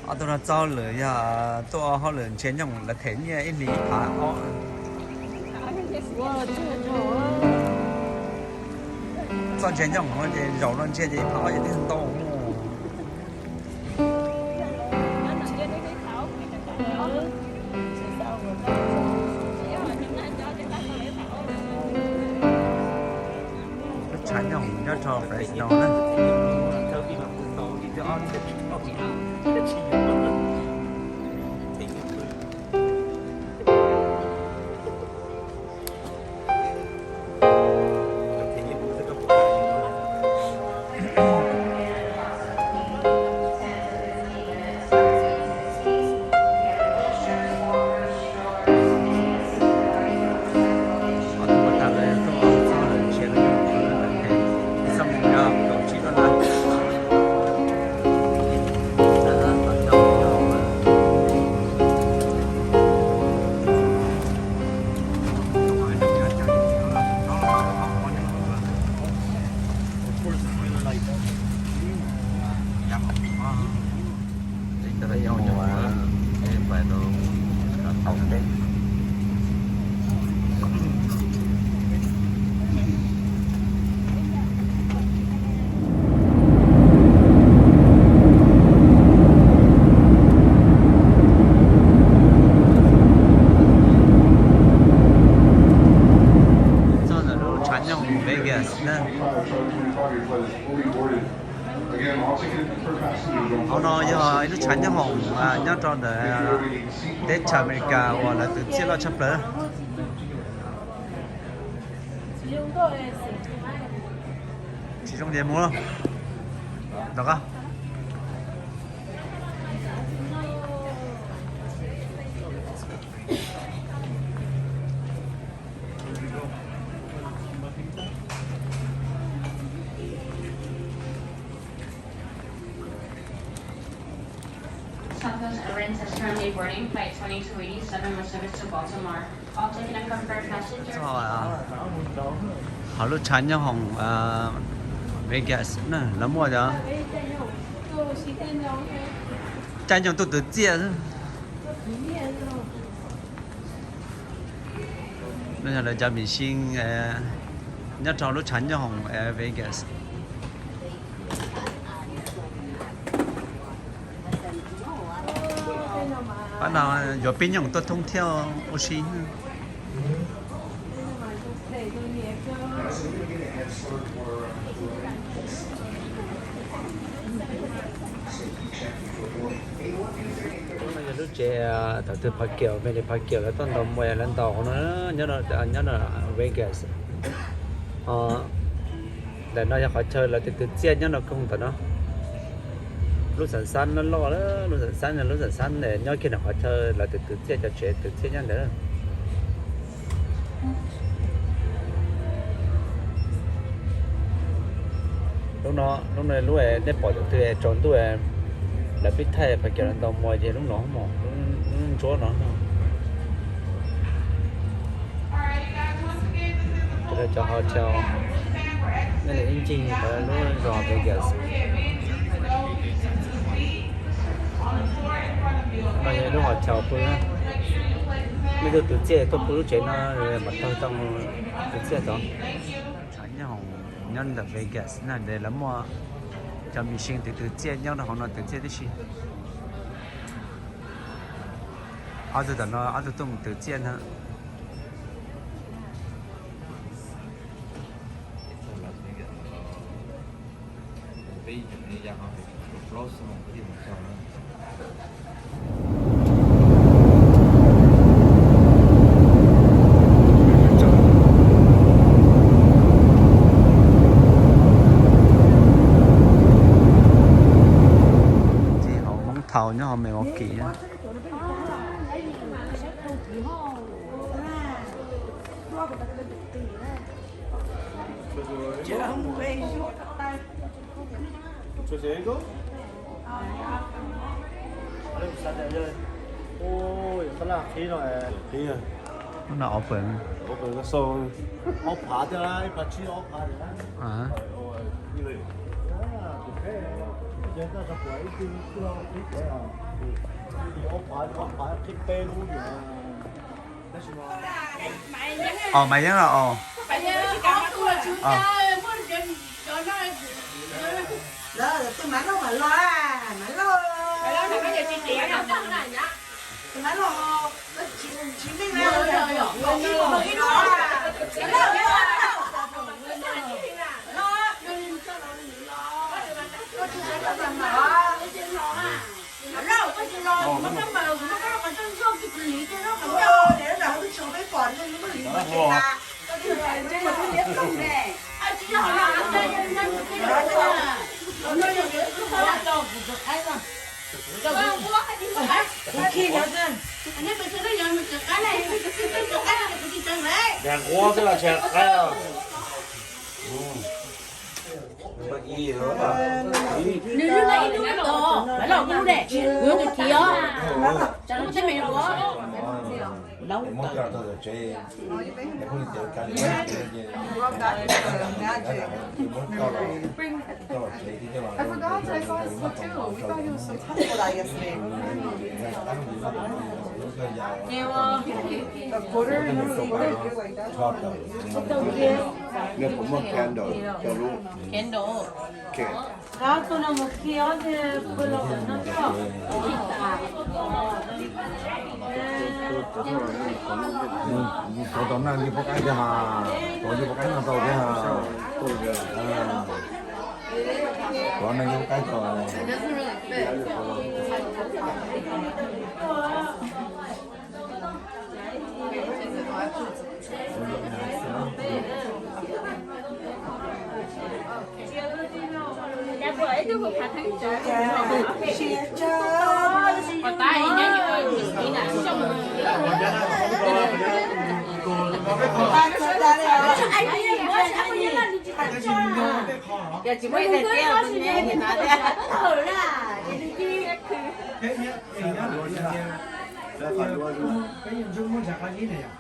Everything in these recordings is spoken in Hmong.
Ob tug no txog lawm, yog tuaj hauj lwm ntsia nyooj, lawv them nyiaj ib hlis ib phav ob. Txoj ntsia nyooj ces zaum no ntsia ces ib phav ob ces twb ntau. Lub tshav nyooj nyob rau Fresno na. Txog ntawm lub tshav nyooj Vegas na. Qhov no yog ib lub tshav nyooj hoom nyob rau ntawm teb chaws Amelikas uas lawv twv txiaj loj tshaj plaws. Tsis zoo ces mus los. Nrog koj. Southwest Airlines is currently boarding flight twenty-two eighty-seven with service to Baltimore. All taken and confirmed passengers. Txog hauv lub tshav nyooj hoom Vegas na, lawv muaj cov caij nyoog tuaj twv txiaj xwb. No yog lawv cov machine nyob rau lub tshav nyooj hoom Vegas. Pab no yuav pib nyoog tuaj thoob thiab ua si. Lub no yog lub tsev thaum twg Phav Kiaum, me li Phav Kiaum lawv tuaj ntaus muaj lawv ntaus hauv no, nyob no Vegas. Ntawm no yog qhov chaw lawv twv twv txiaj nyob no koog ntawm no. Lub xab xab no loj, lub xab xab no, lub xab xab nyob kiag ntawm qhov chaw lawv twv twv txiaj, cov tsev twv txiaj nyob ntawd. Lub no, lub no lub nej pom tus twg tsaus ntuj lawv pib thaij Phav Kiaum lawv ntaus muaj ces lub no, lub ntsuab no. Cov hotel, nej li ib ncig lub zos Vegas. No yog lub hotel pw, nej tuaj twv txiaj tuaj pw lub tsev no mam tau tau twv txiaj tod. Tshav nyob hoom nyob ntawm Vegas na, lawv muaj cov machine twv twv txiaj nyob rau hauv no twv txiaj tib si. Ob tug tom no ob tug tuaj mus twv txiaj na. Txiv hauv Hmoob Thaus nyob hauv Milwaukee. Lub no ob phav, ob phav thiab, ib phav tsib ob phav. Os, Maiv Yeeb los os. Nws lub no ib lub no, Maiv Lauj lub ne, kuv yuav tus chiv os. Tsam no teeb meem ua. I forgot I saw soup too. We thought he was so tall. Nws puas muaj candle rau lub candle? Qab tus no mus khi ob tug pw los qhov no tso. Thov tau noj li poj qaib thiab ha, thov li poj qaib noj tau thiab ha. Thov noj li poj qaib tau.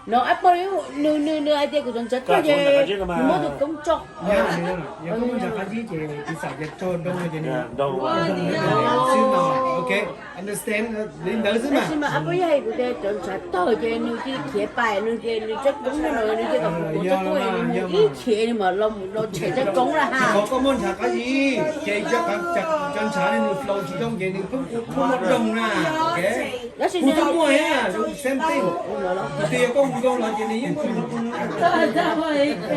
No ab pog, nws nws nws hais tias kuv cov ntshav tuag ces nws muab tus koob tso. Tab sis mas ab pog yog hais kuv tias cov ntshav tuag ces nws cia li khiav pais, nws ces nws tsob koob no nws cia li kom kuv cov koob, nws mus ib chim nws mam los mus los tshem tsob koob na ha. Koj muaj ntshav qab zib ces cov ntshav nws flow tsis zoo ces nws pheej muaj doog na. Tab sis kuv twb muaj same thing. Tias koj mus zoo los ces nws yeej tsis Thaum, thaum yuav los ib tsis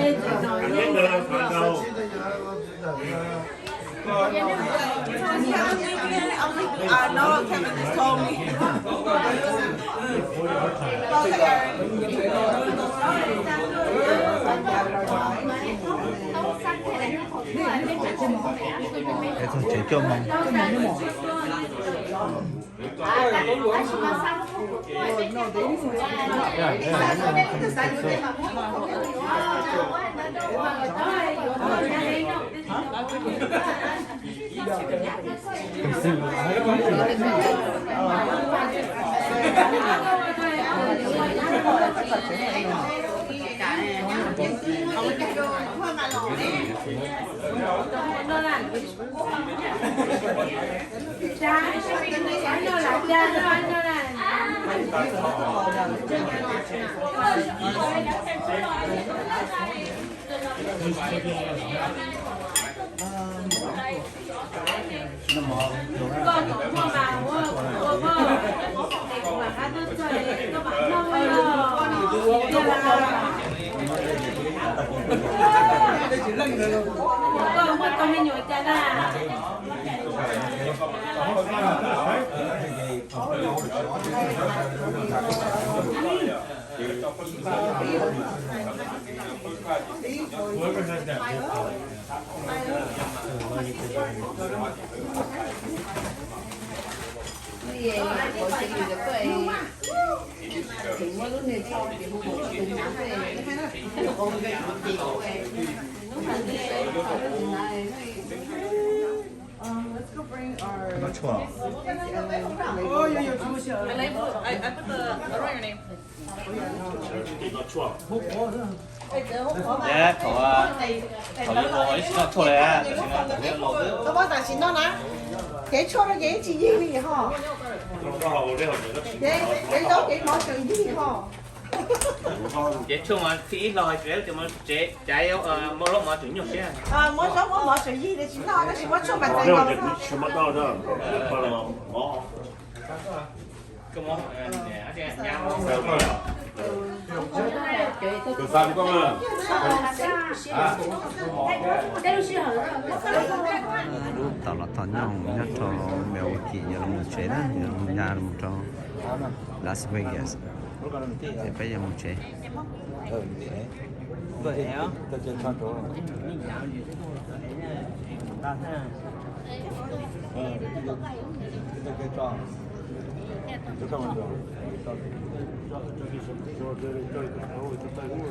noj tshuaj li, tam sim no na, ces tshuaj no ces ib tsis yig li hos. Kev zaub kev mov tseem yig ho. Ces tshuaj mas thib ib hlo hais tias cov mov tsev, caiv muab zaub mov tseem nyuaj thiab. Muab zaub muab mov tseem yig li tsis noj tab sis muab tshuaj mas tseem noj. Lub tom los tom nyob nyob rau Milwaukee, yog los mus tsev na, yog los mus ya los rau Las Vegas, ces peb yuav mus tsev.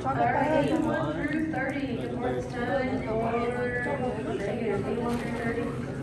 All right, one through thirty, the board's time for negative one through thirty.